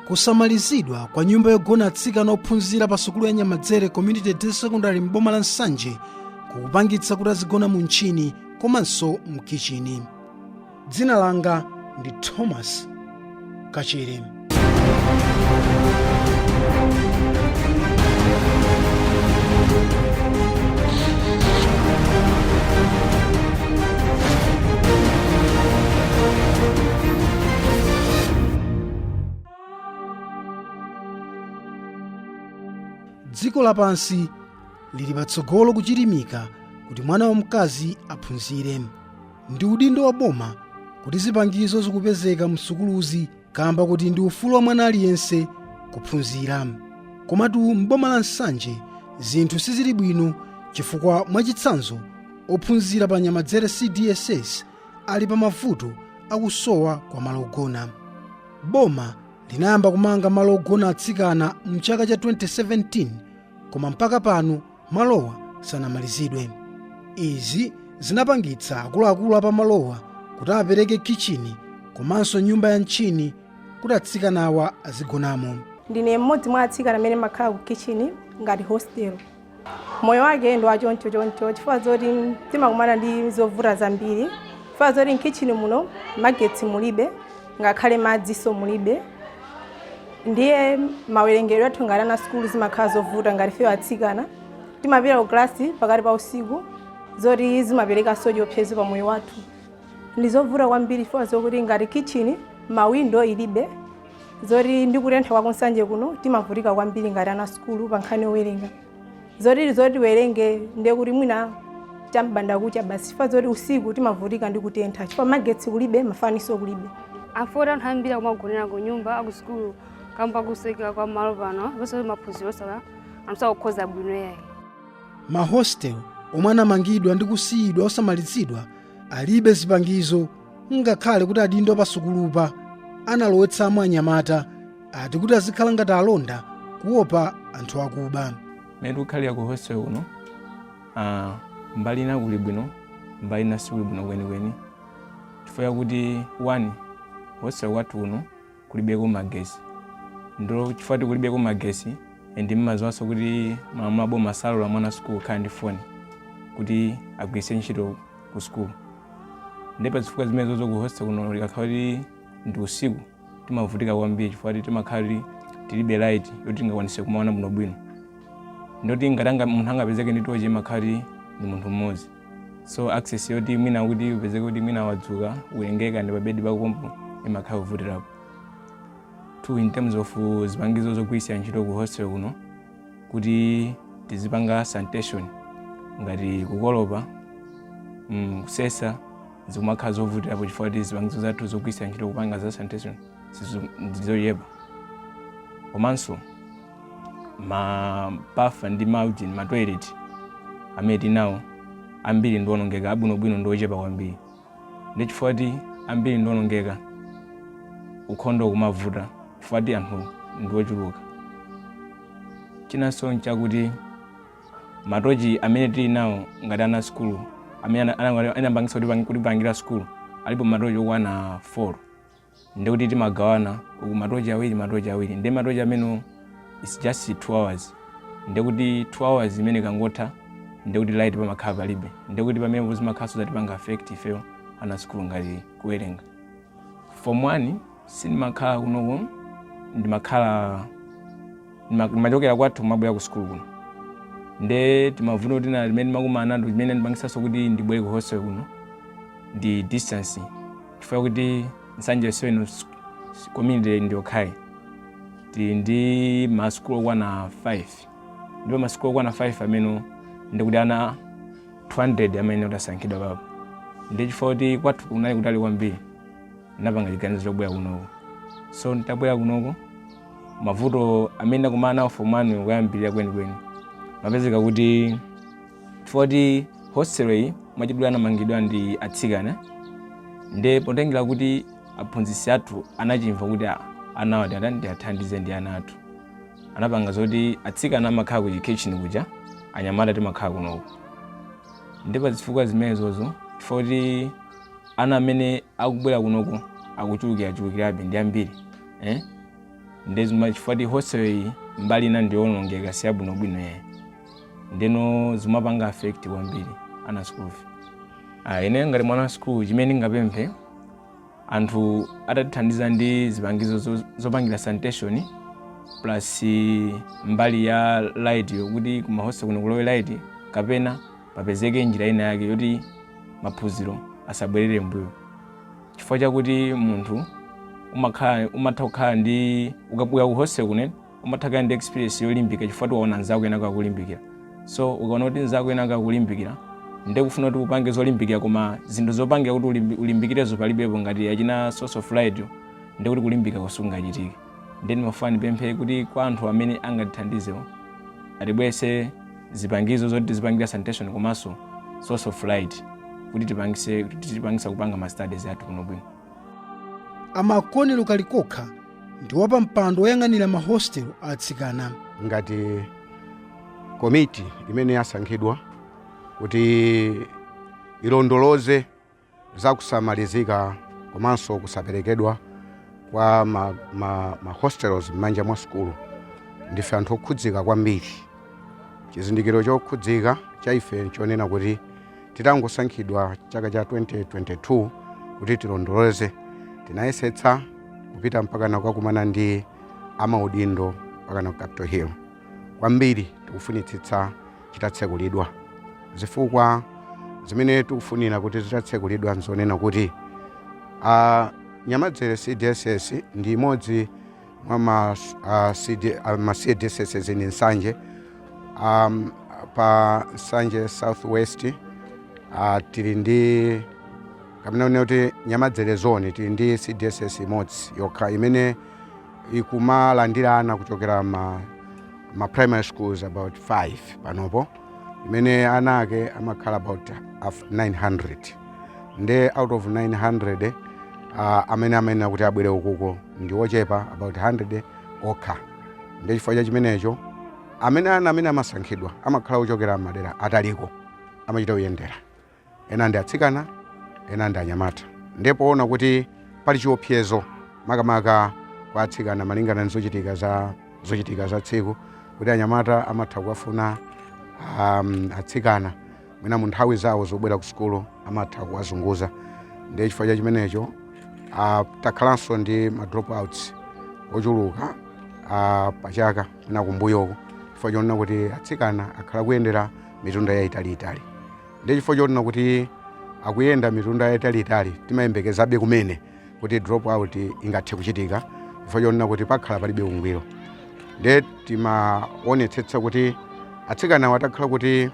Kusamalizidwa kwa nyumba yogona atsikana ophunzira pa sukulu ya Nyamadzere Community Day Secondary m'boma la Nsanje kukupangitsa kuti azigona mu mtchini komanso mkichini. Dzina langa ndi Thomas Kachere. Dziko lapansi lili patsogolo kuchilimika kuti mwana wamkazi aphunzire. Ndi udindo wa boma kuti zipangizo zikupezeka msukuluzi kamba kuti ndi ufulu wa mwana aliyense kuphunzira. Komatu m'boma la Nsanje zinthu sizili bwino chifukwa mwachitsanzo ophunzira pa Nyamadzere CDSS ali pa mavuto akusowa kwa malo ogona. Boma linayamba kumanga malo ogona atsikana mchaka cha 2017, koma mpaka pano malowa sanamalizidwe. Izi zinapangitsa akuluakulu apamalowa kuti apereke kichini komanso nyumba ya mtchini kuti atsikanawa azigonamo. Ndine mmodzi mwa atsikana amene makhala ku kitchen ngati hostel. Moyo wake ndi wachoncho choncho chifukwa zoti timakumana ndi zovuta zambiri, chifukwa zoti mkitchen muno magetsi mulibe, ngakhale madzinso mulibe. Ndiye mawerengedwe athu ngati ana sukulu zimakhala zovuta. Ngati ifeyo atsikana timapita ku klasi pakati pa usiku, zoti zimaperekanso chiopsezo pa moyo wathu. Ndi zovuta kwambiri chifukwa zokuti ngati kitchen mawindo ilibe, zoti ndi kutentha kwa kuNsanje kuno timavutika kwambiri ngati ana sukulu pa nkhani yowerenga. Zoti tiwerenge ndiye kuti mwina chambanda kucha basi, chifukwa zoti usiku timavutika ndi kutentha, chifukwa magetsi kulibe, mafaniso kulibe. Afota anthu ambiri akumagonera ku nyumba akusukulu kamba kusowekera kwa malo pano, ponso maphunziro osala anthu sakukhoza bwino yayi. Mahostel omwe anamangidwa ndi kusiyidwa osamalizidwa alibe zipangizo, ngakhale kuti adindo pasukulupa analowetsamo anyamata ati kuti azikhala ngati alonda kuopa anthu akuba. Mmene tikukhalira ku hostel kuno, mbali ina kuli bwino, mbali ina sikuli bwino kwenikweni, chifukwa chakuti one, hostel kwathu kuno kulibeko magesi. Ndo chifukwa kulibeko magesi, and mmaziwanso kuti malamulo aboma salola mwana sukulu kukhala ndi foni kuti agwiritse ntchito ku sukulu. Ndipo pazifukwa zimenezozo, ku hostel kuno likakhala kuti ndi usiku timavutika kwambiri, chifukwa kuti timakhala kuti tilibe light yoti tingakwanise kumaona bwinobwino. Ndoti ngati munthu angapezeke ndi tochi, imakhala kuti ndi munthu mmodzi. So access yoti mwina kuti upezeke kuti mwina wadzuka uwerengeka ndi pabedi pakompo imakhala kuvutirapo. Two, in terms of zipangizo zogwiritsira ntchito ku hostel kuno kuti tizipanga sanitation, ngati kukolopa, kusesa, zikumakhala zovutirapo chifukwa kuti zipangizo zathu zogwiritsira ntchito kupanga za sanitation ndizochepa. Komanso mabafa ndi maujini, matoilet amene tinawo ambiri ndionongeka, abwinobwino ndi ochepa kwambiri. Ndi chifukwa kuti ambiri ndionongeka, ukhondo kumavuta chifukwa kuti anthu ndi ochuluka. Chinanso nchakuti matochi amene tili nawo ngati ana sukulu amene anapangisa kutipangira sukulu alipo matochi okwana 4, ndikuti timagawana uku matochi awiri, matochi awiri. Ndi matochi amene is just 2 hours, ndikuti 2 hours imene ikangotha ndikuti light pamakhala palibe. Ndikuti pamene zimakhalanso zatipanga affect ifeyo ana sukulu ngati kuwerenga. Form 1 sindimakhala kunoko, ndimakhala ndimachokera kwathu kumabwera ku sukulu kuno. Nde timavuto kuti na limene ndimakumana nalo limene ndipangisanso kuti ndibwere ku hostel kuno ndi distance, chifukwa kuti Nsanje yonse ino community ndi yokhayi tili ndi masukulu okwana 5. Ndipo masukulu okwana 5 amene ndikuti ana 200 amene utasankhidwa papo. Ndi chifukwa kuti kwathu kunali kutali kwambiri, ndinapanga chiganizo chobwera kunoko. So nditabwera kunoko, mavuto amene ndakumana nawo form 1 kuyambirira kwenikweni mapezeka kuti chifukwa kuti hostel iyi mwachidule anamangidwa ndi atsikana, nde potengera kuti aphunzitsi athu anachimva kuti anawa ndiathandize ndi ana athu, anapanga zoti atsikana amakhala ku kitchen kuja, anyamata timakhala kunoko. Ndi pazifukwa zimenezozo, chifukwa kuti ana amene akubwera kunoko akuchulukirachulukirabe ndi ambiri, eh? Ndezima chifukwa ti hostel iyi mbali ina ndiyonongeka, siyabwinobwino yayi, ndeno zimapanga affect kwambiri ana school fee. Ah, ine ngati mwana wa school, chimene ndingapemphe, anthu atatithandiza ndi zipangizo zopangira sanitation, plus mbali ya light, yokuti kumahostel kuno kulowe light, kapena papezeke njira ina yake yoti maphunziro asabwerere mbuyo, chifukwa chakuti munthu umakhala, umatha kukhala ndi, ukabwera ku hostel kuno umatha kukhala ndi experience yolimbika, chifukwa tiwaona nzako ena akulimbikira. So ukaona kuti nzako ena akulimbikira, ndiye kufuna kuti upange zolimbikira, koma zinthu zopangira kuti ulimbikirezo palibepo, ngati achina source of light, ndiye kuti kulimbika kusungachitike. Ndiye ndimafuna ndipemphe kuti kwa anthu amene angatithandizewo, atibweretse zipangizo zoti tizipangira sanitation komanso source of light, kuti tipangise, kuti tipangisa kupanga ma studies athu kuno bwino. Amakonelo Kalikokha ndi wapampando woyang'anira mahostel atsikana. Ngati komiti imene yasankhidwa kuti ilondoloze za kusamalizika komanso kusaperekedwa kwa ma hostels m'manja mwa sukulu, ndife anthu okhudzika kwambiri. Chizindikiro chokhudzika cha ife nchonena kuti titangosankhidwa chaka cha 2022 kuti tilondoloze, tinayesetsa kupita mpaka kukakumana ndi amaudindo mpaka na ku Capitol Hill. Kwambiri tikufunitsitsa chitatsekulidwa. Zifukwa zimene tikufunira kuti zitatsekulidwa nzonena kuti Nyamadzere CDSS ndi imodzi mwa ma CDSS ni Nsanje, pa Nsanje Southwest tili ndi, kapena kunena kuti Nyamadzere zone, tili ndi CDSS imodzi yokha imene ikumalandira ana kuchokera ma primary schools about 5 panopo, imene ana ake amakhala about 900. Nde out of 900 amene amayenera kuti abwere ukuko ndi ochepa, about 100 okha. Ndi chifukwa cha chimenecho amene ana amene amasankhidwa amakhala ochokera madera ataliko, amachita kuyendera. Ena ndi atsikana, ena ndi anyamata. Ndipo ona kuti pali chiopsezo makamaka kwa atsikana malingana ndi zochitika za tsiku, kuti anyamata amatha kuwafuna atsikana mwina mu nthawi zawo zobwera ku sukulu, amatha kuwazunguza. Ndiye chifukwa cha chimenecho takhalanso ndi ma dropouts ochuluka pachaka mwina kumbuyoko, chifukwa chonena kuti atsikana akhala kuyendera mitunda yayitaliitali. Ndiye chifukwa chonena kuti akuyenda mitunda yayitaliitali, timayembekezabe kumene kuti drop out ingathe kuchitika, chifukwa chonena kuti pakhala palibe ungwiro. Ndiye timaonetsetsa kuti atsikana atakhala kuti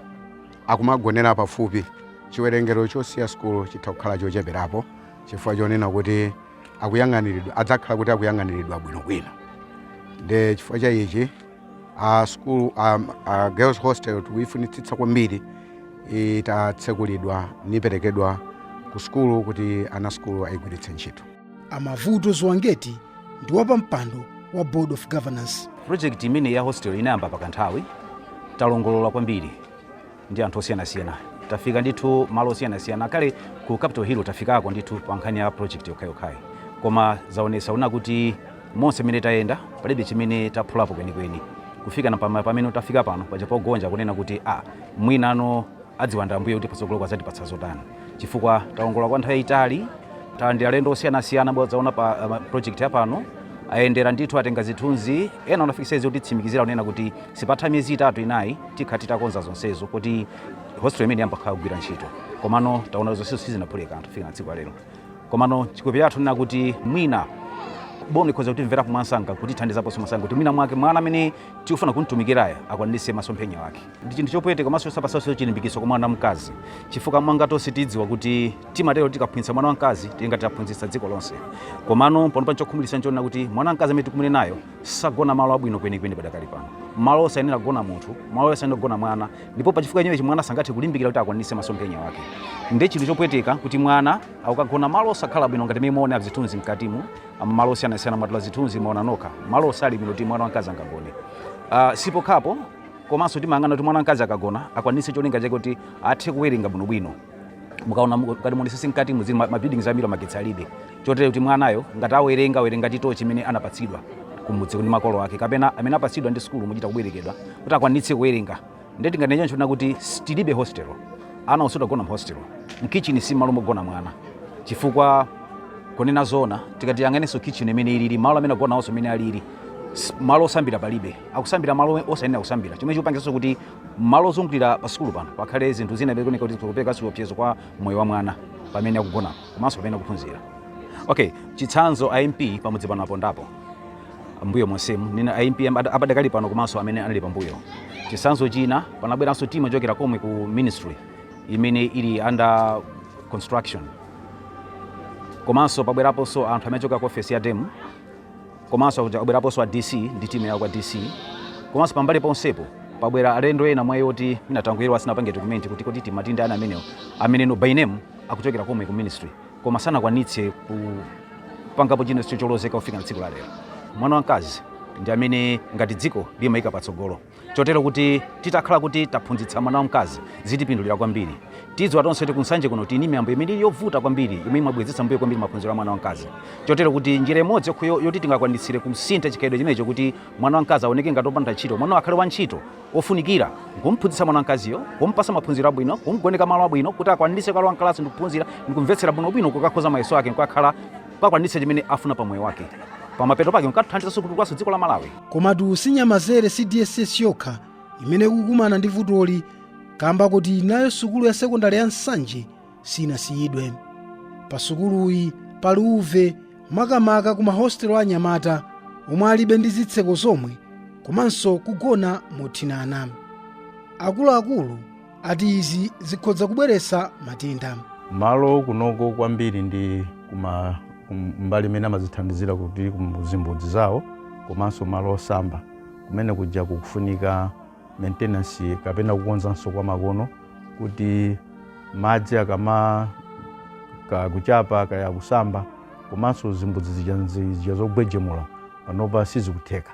akumagonera pafupi, chiwerengero chosiya sukulu chitha kukhala chocheperapo, chifukwa chonena kuti akuyang'aniridwa, adzakhala kuti akuyang'aniridwa bwinobwino. Ndiye chifukwa cha ichi a school, a girls hostel tikuyifunitsitsa kwambiri itatsekulidwa niperekedwa ku sukulu kuti ana sukulu ayigwiritse ntchito. Amavuto Ziwangeti ndi wapampando wa Board of Governance. Project imene ya hostel inayamba pakanthawi, talongolola kwambiri ndi anthu osiyanasiyana, tafika ndithu malo osiyanasiyana. Kale ku Capitol Hill tafikako ndithu pa nkhani ya project yokhayokhayi, koma zaonesa una kuti monse mmene tayenda palibe chimene taphulapo kwenikweni kufika na pamene tafika pano paja pogonja kunena kuti a mwinano adziwa ndi Ambuye kuti patsogolo kwazatipatsa zotani, chifukwa talongolola kwa nthawi yayitali, ndi alendo osiyanasiyana bodzaona pa project ya pano, ayendera ndithu, atenga zithunzi, ena anafikisa izi kutitsimikizira kunena kuti sipatha miyezi 3, 4 tikha titakonza zonsezo kuti hostel imene yamba kukhala kugwira ntchito. Komano taona zonsezo sizinaphule kanthu fika na tsiku la lero. Komano chikopi chathu nena kuti mwina boma ikhoza kutimverapo mwansanga, kutithandizaponso mwansanga, kuti mwina mwake mwana amene tikufuna kumtumikirayo akwaniritse masomphenya wake. Ndi chinthu chopweteka komanso chosapasanso chilimbikitso kwa mwana mkazi, chifukwa mwanga tonse tidziwa kuti timatero tikaphunzitsa mwana wamkazi tinga taphunzitsa dziko lonse. Komano pano chokhumudwitsa nchonena kuti mwana wamkazi amene tikumene nayo sagona malo abwino kwenikweni padakali pano, malo osayenera kugona munthu, malo osayenera kugona mwana. Ndipo pachifukwa chimenechi mwana sangathe kulimbikira kuti akwanitse masomphenya wake. Ndi chinthu chopweteka kuti mwana akukagona malo osakhala bwino ngati mmene muona zithunzi mkatimu, malo osiyanasiyana mwatula zithunzi, mwaona nokha malo osali bwino kuti mwana wamkazi angagone. Sipokhapo, komanso timayang'ana kuti mwana wamkazi akagona akwanitse cholinga chake kuti athe kuwerenga bwinobwino. Mukaona ngati muonesese mkati muzili ma buildings ambiri magetsi alibe, chotero kuti mwanayo ngati awerenga, awerenga ndi tochi imene anapatsidwa. Kumudzi ndi makolo ake kapena amene apatsidwa ndi sukulu muchita kubwerekedwa kuti akwanitse kuwerenga. Ndeti ngati choncho kuti tilibe hostel, ana onse tagona mhostel. Mkichini si malo mogona mwana, chifukwa kunena zona, tikati yang'anenso kitchen imene ilili, malo amene agona onse amene alili, malo osambira palibe, akusambira malo osayenera kusambira, chomwe chikupangisanso kuti malo ozungulira pa sukulu pano pakhale zinthu zina zikuoneka kuti zikupereka chiopsezo kwa moyo wa mwana pamene akugona komanso pamene akuphunzira. Okay, chitsanzo, a MP pamudzi pano apondapo mbuyo monsemu, nina a MP apadakali pano komanso amene anali pambuyo. Chitsanzo china, panabweranso timu yochokera komwe ku ministry imene ili under construction, komanso pabweraponso anthu amene achoka ku ofesi ya demu, komanso abweraponso a DC ndi timu yawo kwa DC, komanso pambali ponsepo pabwera alendo ena mwayi oti minatangoyero asinapange document kuti kodi timati ndi ana amenewo amene no by name akuchokera komwe ku ministry, koma sanakwanitse kupangapo china cholozeka kufika tsiku la lero. Mwana wamkazi ndi amene ngati dziko limayika patsogolo, chotero kuti titakhala kuti taphunzitsa mwana wamkazi zitipindulira kwambiri. Tidziwa tonse kuti kuNsanje kuno tini miyambo imene ili yovuta kwambiri, imene imabwezetsa mbuyo kwambiri maphunziro a mwana wamkazi, chotero kuti njira imodzi yoti tingakwanitsire kusintha chikhalidwe chimenecho kuti mwana wamkazi aoneke ngati opanda ntchito, mwana akhale wantchito ofunikira, kumphunzitsa mwana wamkaziyo, kumpasa maphunziro abwino, kumgoneka malo abwino kuti akwanitse kukalowa mkalasi ndikuphunzira ndikumvetsera bwinobwino, kukakhoza mayeso ake, nkukakhala kukakwanitsa chimene afuna pa moyo wake, pamapeto pake nkathandizaso kutukulaso dziko la Malawi. Komatu si Nyamazere CDSS yokha imene ikukumana ndi vutoli, kamba kuti nayo sukulu ya sekondari ya Nsanje sinasiyidwe. Pa sukuluyi pali uve, makamaka ku mahostelo anyamata omwe alibe ndi zitseko zomwe, komanso kugona mothinana. Akuluakulu ati izi zikhoza kubweretsa matenda. Malo kunoko kwambiri ndi kuma mbali imene amazithandizira kuti kuzimbudzi zawo komanso malo osamba, kumene kuja kukufunika maintenance kapena kukonzanso kwa makono, kuti madzi akama kakuchapa kaya kusamba, komanso zimbudzi zija zogwejemula panopa sizikutheka.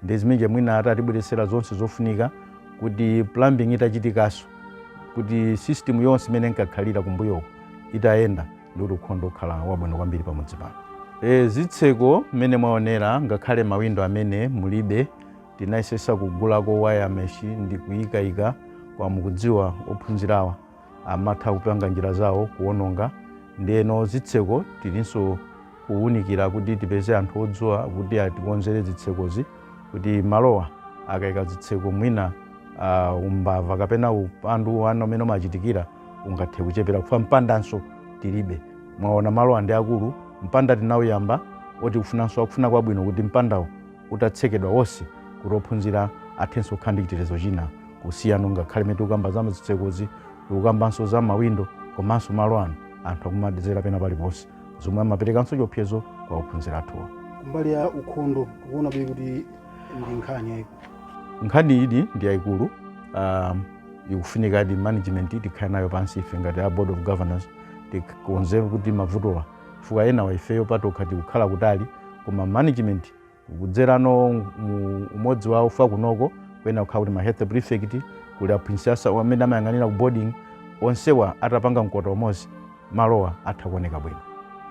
Ndi zimene mwina atatibweretsera zonse zofunika kuti plumbing itachitikanso, kuti system yonse imene inkakhalira kumbuyoko itayenda, ndikuti ukhondo ukhala wabwino kwambiri pamudzi pano. Zitseko mmene mwaonera, ngakhale mawindo amene mulibe, tinayesesa kugulako wire mesh ndi kuyikayika kwa mukudziwa ophunzirawa amatha kupanga njira zawo kuwononga. Ndiyeno zitseko tilinso kuwunikira kuti tipeze anthu odziwa kuti atikonzere zitsekozi, kuti malowa akayika zitseko mwina umbava kapena upandu wana umene umachitikira ungathe kuchepera. Kufa mpandanso tilibe. Mwaona malowa ndi akulu, mpanda tinawuyamba oti kufunanso akufuna kwabwino kuti mpandawo utatsekedwa wonse, kuti ophunzira athenso kukhala ndi chitetezo china kusiyana. Ngakhale imene tikukamba za zitsekozi, tikukambanso za mawindo, komanso malo ano anthu akumadedzera pena paliponse, zomwe amaperekanso chiopsezo kwa ophunzira athuwa. Kumbali ya ukhondo tikuona bwino kuti ndi nkhani yayikulu. Nkhani ili ndi yayikulu, ikufunikadi management tikhale nayo pansi ife ngati a board of governors, tikonze kuti mavutowa, chifukwa ena wa ifeyo patokha tikukhala kutali, koma management kudzerano mu umodzi wawo fa kunoko kuyena kukhala kuti ma health prefect, kuli aphunzitsi amene amayang'anira ku boarding, onsewa atapanga mkota umodzi, malowa atha kuoneka bwino.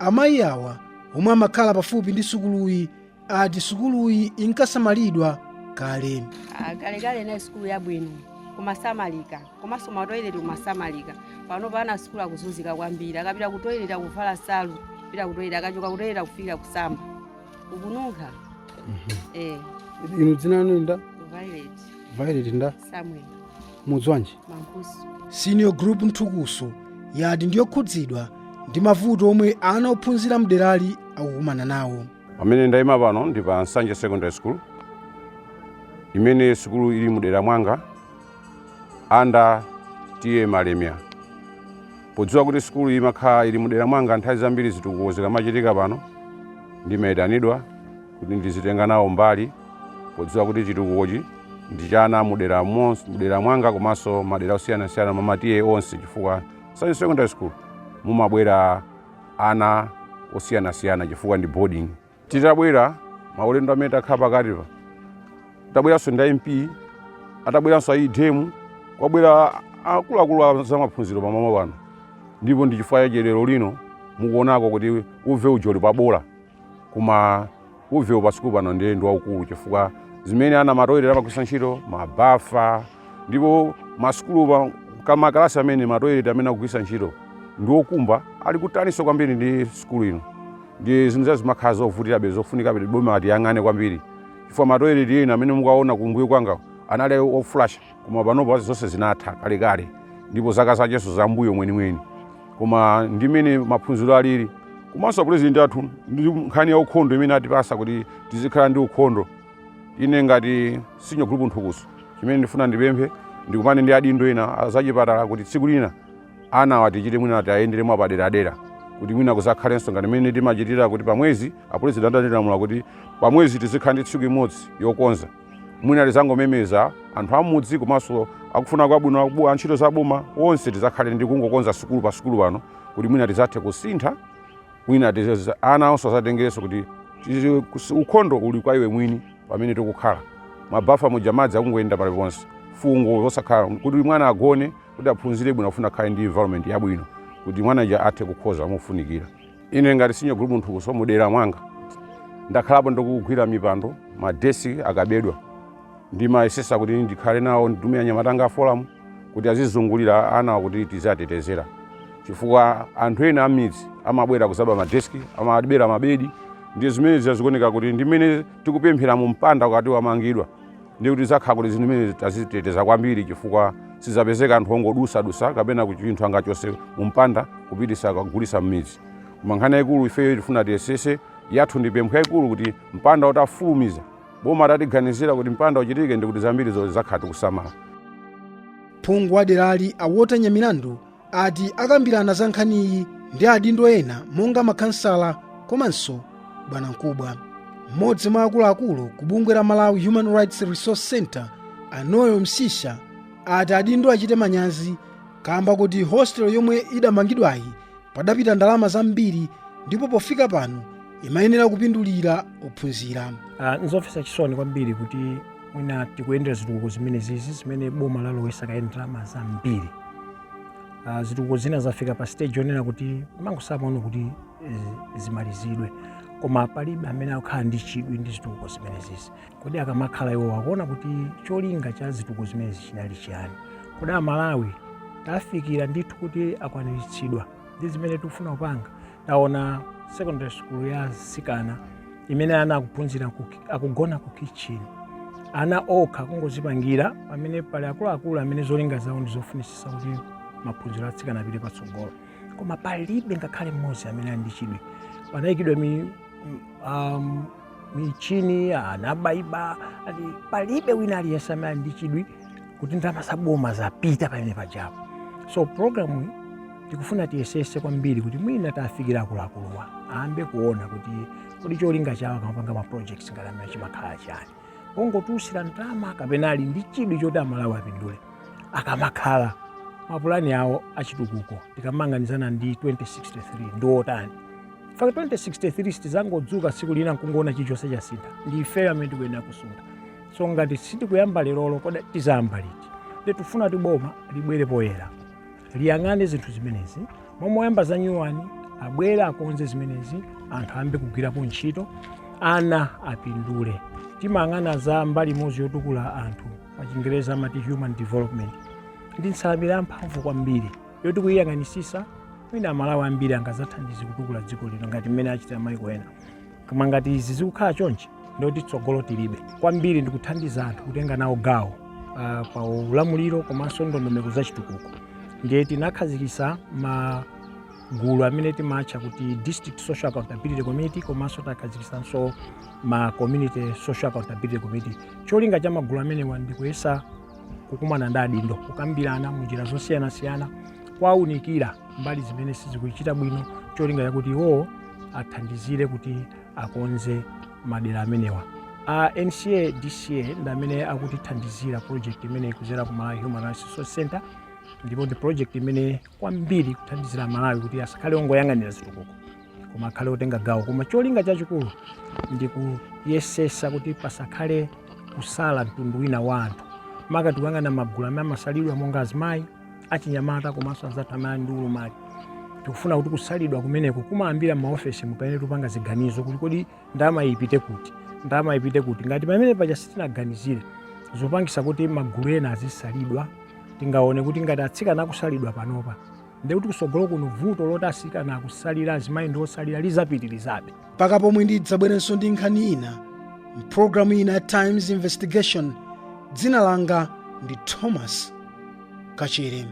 Amayi awa omwe amakhala pafupi ndi sukuluyi ati sukuluyi inkasamalidwa kale. Ah, kalekale inali sukulu yabwino, kumasamalika, komanso matoilet kumasamalika. Pano pana sukulu akuzunzika kwambiri. Akapita ku toilet akuvala salu pita ku toilet, akachoka ku toilet akufikira kusamba, ukununkha. Inu dzina lanu nda? Violet. Violet nda? Samuel. Mudzi wanji? Mankhusu. Senior Group Nthukuso yati ndiyokhudzidwa ndi mavuto omwe ana ophunzira mderali akukumana nawo. Pamene ndayima pano ndi pa Nsanje Secondary School, imene sukulu ili mudera mwanga under T/A Malemia. Podziwa kuti sukulu imakhala ili mudera mwanga, nthawi zambiri zitukuko zikamachitika pano ndimayitanidwa kuti ndizitenga nawo mbali, podziwa kuti chitukukochi ndi cha ana mudera mwanga komanso madera osiyanasiyana, mama T/A onse, chifukwa Nsanje Secondary School mumabwera ana osiyanasiyana chifukwa ndi boarding. Titabwera maulendo amene takhala pakatipa, tabweranso ndi MP, atabweranso a EDM, kwabwera akuluakulu a zamaphunziro pamama pano, ndipo ndi chifukwa chache lero lino mukuonako kuti uve ujoli pabola. Koma Uvewo pa sukulu pano ndiye ndi waukulu, chifukwa zimene ana matoilet amagwiritsa ntchito mabafa, ndipo masukulu kamakalasi amene matoilet amene akugwiritsa ntchito ndi okumba ali kutalinso kwambiri ndi sukulu ino. Ndi zinthu zazimakhala zovutirabe, zofunikabe boma tiyang'ane kwambiri, chifukwa matoilet ena amene mukaona kumbuyo kwanga anali oflusha, koma panopo zonse zinatha kalekale, ndipo zaka zakenso zambuyo mwenimweni. Koma ndimene maphunziro alili, komanso president athu ndi nkhani ya ukhondo imene atipasa kuti tizikhala ndi ukhondo. Ine ngati senior group Nthukuso, chimene ndifuna ndipemphe, ndikumane ndi adindo ena azachipatala kuti tsiku lina ana awa tichite mwina tiyayendere mwapaderadera, kuti mwina kuzakhalenso ngati mmene timachitira kuti pamwezi apresident atilamula kuti pamwezi tizikhala ndi tsiku imodzi yokonza. Mwina tizangomemeza anthu amudzi komanso akufuna kwabwino, antchito za boma onse, tizakhale ndi kungokonza sukulu pa sukulu pano, kuti mwina tizathe kusintha, mwina ana onse azatengerenso kuti ukhondo uli kwa iwe mwini. Pamene tikukhala mabafa muja madzi akungoyenda paliponse, fungo losakhala kuti mwana agone, kuti aphunzire bwino afuna akhale ndi environment yabwino kuti mwana ja athe kukhoza mofunikira. Ine ngati senior group Nthukuso, mudera mwanga ndakhalapo ndikugwira mipando, madeski akabedwa ndimayesesa kuti ndikhale nawo, nditume anyamata anga a forum kuti azizungulira ana kuti tiziatetezera, chifukwa anthu ena amidzi amabwera kuzaba madeski, amabera mabedi. Ndiye zimene zazikuoneka kuti ndimene tikupemphera mu mpanda ukati wamangidwa, ndi kuti zakhala kuti zinthu zimene taziteteza kwambiri, chifukwa sizapezeka anthu ongodusadusa kapena kuti chinthu angachose mu mpanda kupitisa kugulisa m'midzi. Koma nkhani yayikulu ifeyo tifuna tiyesese, yathu ndi pempho yayikulu kuti mpanda utafulumiza, boma tatiganizira kuti mpanda uchitike, ndi kuti zambiri zakhala tikusamala. Phungu wa derali a Walter Nyamilandu ati akambirana za nkhaniyi ndi adindo ena monga makhansala komanso bwanamkubwa. Mmodzi mwa akuluakulu ku bungwe la Malawi Human Rights Resource Center, Anoyo Msisha, ati adindo achite manyazi kamba kuti hostel yomwe idamangidwayi padapita ndalama zambiri, ndipo pofika pano imayenera kupindulira ophunzira. Nzomvetsa chisoni kwambiri kuti mwina tikuyendera zitukuko zimene zizi zimene boma lalowesa kaye ndalama zambiri. Zitukuko zina zafika pa stage yonena kuti mangosapano kuti zimalizidwe, koma palibe amene akukhala ndi chidwi ndi zitukuko zimene zizi. Kodi akamakhala iwo akuona kuti cholinga cha zitukuko zimenezi chinali chiyani? Kodi Amalawi tafikira ndithu kuti akwaniritsidwa ndi zimene tikufuna kupanga? Taona secondary school ya atsikana imene ana akuphunzira akugona ku kitchen, ana okha kungozipangira, pamene pali akuluakulu amene zolinga zawo ndi zofunisisa kuti maphunziro atsikana apite patsogolo, koma palibe ngakhale mmodzi amene ali ndi chidwi. Panayikidwa michini, anabayiba ati palibe wina aliyense amene ali ndi chidwi kuti ndalama za boma zapita pamene pajapo. So programu tikufuna tiyesese kwambiri kuti mwina tafikira akuluakuluwa ayambe kuona kuti kodi cholinga chawo akamapanga ma projects ngati amene chimakhala chani, pongotiusira ndalama kapena ali ndi chidwi choti Amalawi apindule. Akamakhala mapulani awo achitukuko tikamang'anizana ndi 2063 ndi otani? Faka 2063 sitizangodzuka tsiku lina nkungoona chilichonse chasintha. Ndi ifeyo amene tikuyenera kusuntha. So ngati sitikuyamba lerolo, kodi tizayamba liti? Ndi tifuna kuti boma libwere poyera, liyang'ane zinthu zimenezi momwe oyamba za nyuwani, abwere akonze zimenezi, anthu ayambe kugwirapo ntchito, ana apindule. Timayang'ana za mbali imodzi yotukula anthu, pa Chingereza amati human development, ndi nsanamira yamphamvu kwambiri yoti kuyiyang'anisisa mwina Amalawi ambiri angazathandize kutukula dziko lino ngati mmene achitira maiko ena. Koma ngati izi zikukhala chonchi, ndoti tsogolo tilibe. Kwambiri ndikuthandiza anthu kutenga nawo gawo pa ulamuliro komanso ndondomeko za chitukuko. Ndiye tinakhazikitsa magulu amene timatcha kuti District Social Accountability Committee, komanso takhazikitsanso ma Community Social Accountability Committee. Cholinga cha magulu amenewa ndikuyesa kukumana ndi adindo, kukambirana munjira zosiyanasiyana, kuwaunikira mbali zimene sizikuchita bwino, cholinga chakuti iwowo athandizire kuti akonze madera amenewa. A NCA DCA ndi amene akutithandizira project imene ikuzera ku Malawi Human Rights Resource Center, ndipo ndi project imene kwambiri kuthandizira Malawi kuti asakhale ongoyang'anira zitukuko koma akhale otenga gawo. Koma cholinga chachikulu ndi kuyesesa kuti pasakhale kusala mtundu wina wa anthu, maka tikuyang'ana magulu amene amasalidwa monga azimayi, achinyamata komanso anzathu amene ali ndi ulumali. Tikufuna kuti kusalidwa kumeneko kumayambira m'maofesi pamene tikupanga ziganizo kuti kodi ndalama ipite kuti, ndalama ipite kuti. Ngati pamene paja sitinaganizire zopangisa kuti magulu ena azisalidwa, tingaone kuti ngati atsikana akusalidwa panopa, ndekuti kusogolo kuno vuto loti atsikana akusalira, azimayi ndi osalira, lizapitirizabe. Mpaka pomwe ndidzabwerenso ndi nkhani ina mpulogalamu ina ya Times Investigation, dzina langa ndi Thomas Kachere.